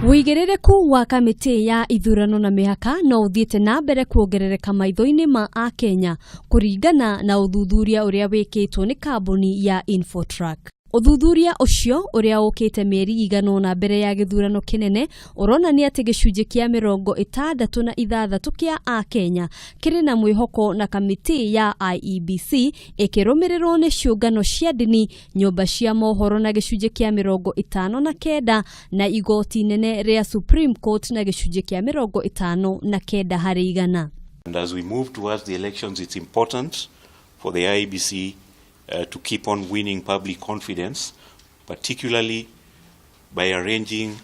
Wĩigĩrĩrĩku wa kamĩtĩ ya ithurano na mĩhaka no ũthiĩte na mbere kuongerereka maitho-inĩ ma Akenya kũringana na ũthuthuria ũrĩa wĩkĩtwo nĩ kambuni ya Infotrack. Ũthuthuria ũcio ũrĩa ũkĩte mĩeri igana ũna mbere ya gĩthurano kĩnene ũronania atĩ gĩcunjĩ kĩa 66 kĩa Akenya kĩrĩ na mwĩhoko na kamĩtĩ ya IEBC ĩkĩrũmĩrĩrwo nĩ ciũngano cia ndini, nyũmba cia mohoro na gĩcunjĩ kĩa 59 na igoti inene rĩa Supreme Court na gĩcunjĩ kĩa 59 harĩ igana. And as we move towards the elections, it's important for the IEBC to keep on winning public confidence, particularly by arranging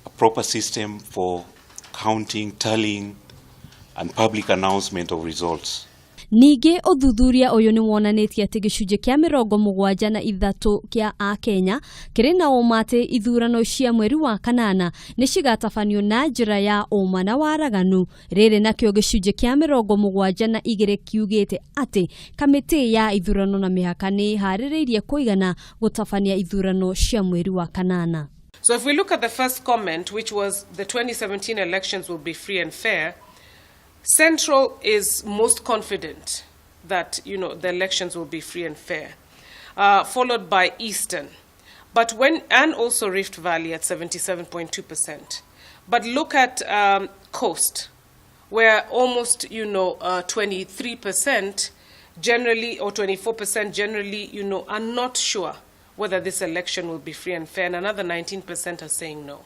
a proper system for counting, tallying, and public announcement of results. Ningĩ ũthuthuria ũyũ nĩ wonanĩtie atĩ gĩcunjĩ kĩa 73 kĩa Akenya kĩrĩ na ũma atĩ ithurano cia mweri wa kanana nĩ cigatabanio na njĩra ya ũma na waraganu. Rĩrĩ nakĩo gĩcunjĩ kĩa 72 kiugĩte atĩ kamĩtĩ ya ithurano na mĩhaka nĩ ĩharĩrĩirie kũigana gũtabania ithurano cia mweri wa kanana. So if we look at the first comment, which was the 2017 elections will be free and fair, Central is most confident that the elections will be free and fair, followed by Eastern, but when and also Rift Valley at 77.2%. But look at Coast, where almost 23% generally or 24% generally are not sure whether this election will be free and fair, and another 19% are saying no.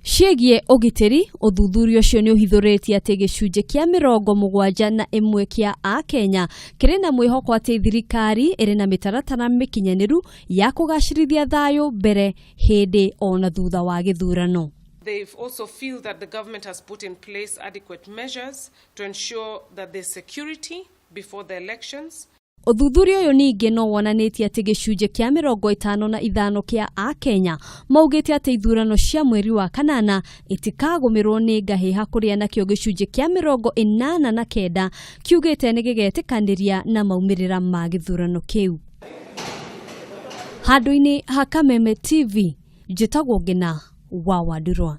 Ciĩgiĩ ũgitĩri, ũthuthuria ũcio nĩ ũhithũrĩtie atĩ gĩcunjĩ kĩa 71 kĩa Akenya kĩrĩ na mwĩhoko atĩ thirikari ĩrĩ na mĩtaratara mĩkinyanĩru ya kũgacĩrithia thayũ mbere, hĩndĩ ona thutha wa gĩthurano. They also feel that the government has put in place adequate measures to ensure that there's security before the elections. Ũthuthuria ũyũ ningĩ no wonanĩtie atĩ gĩcunjĩ kĩa 55 kĩa Akenya maugĩte atĩ ithurano cia mweri wa kanana itikagũmĩrwo nĩ ngahĩha, kũrĩa nakĩo gĩcunjĩ kĩa 89 kiugĩte nĩ gĩgetĩkanĩria na maumĩrĩra ma gĩthurano kĩu. Handũ-inĩ ha Kameme TV, njĩtagwo Ngina wa Wandurwa.